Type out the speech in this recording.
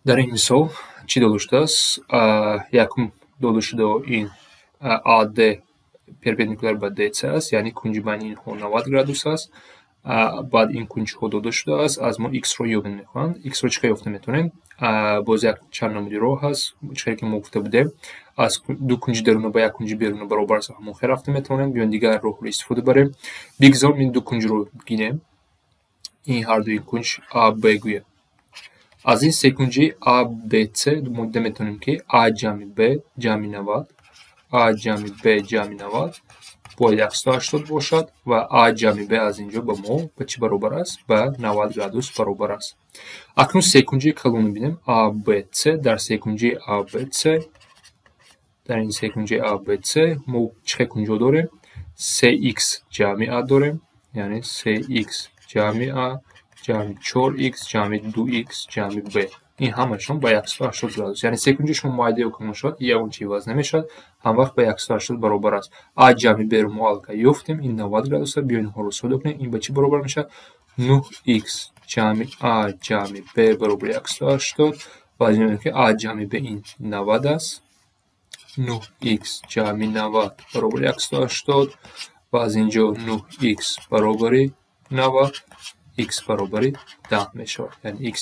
Дар ин мисол чӣ дода шудааст? Якум дода шуда, ин АД перпендикуляр ба ДЦ аст, яъне кунҷи байни инҳо 90 градус аст. Баъд ин кунҷҳо дода шудааст, аз мо х-ро ёбем мехоҳанд. Х-ро чӣ хел ёфта метавонем? Боз як чанд намуди роҳ ҳаст, чӣ хел ки мо гуфта будем, аз ду кунҷи даруна ба як кунҷи беруна баробар аст, ҳамон хел рафта метавонем. Биён, дигар роҳро истифода барем. Бигзор ин ду кунҷро бигирем, ин ҳардуи кунҷ А, Б гӯем. Аз ин секунҷи А, Б, С мо дида метавонем, ки А ҷамъи Б ҷамъи 90, А ҷамъи Б ҷамъи 90 бояд 180 бошад ва А ҷамъи Б аз ин ҷо ба мо ба чӣ баробар аст? Ба 90 градус баробар аст. Акнун секунҷии калонро бинем. А, Б, С. Дар секунҷии А, Б, С, дар ин секунҷии А, Б, С мо чӣ хел кунҷҳо дорем? Се х ҷамъи А дорем, яъне се х ҷамъи А ҷамъи 4х ҷамъи 2х ҷамъи Б. Ин ҳамашон ба 180 градус. Яъне секунҷи шумо майда ё калон шавад, ягон чи иваз намешавад, ҳамвақт ба 180 баробар аст. А ҷамъи Б-ро мо аллакай ёфтем, ин 90 градус аст. Биёед, инҳоро сода кунем. Ин ба чӣ баробар мешавад? 9х ҷамъи А ҷамъи Б баробари 180. Ва аз ин мебинем, ки А ҷамъи Б ин 90 аст. 9х ҷамъи 90 баробари 180 ва аз ин ҷо 9х баробари 90, х баробари 10 мешавад. Яъне х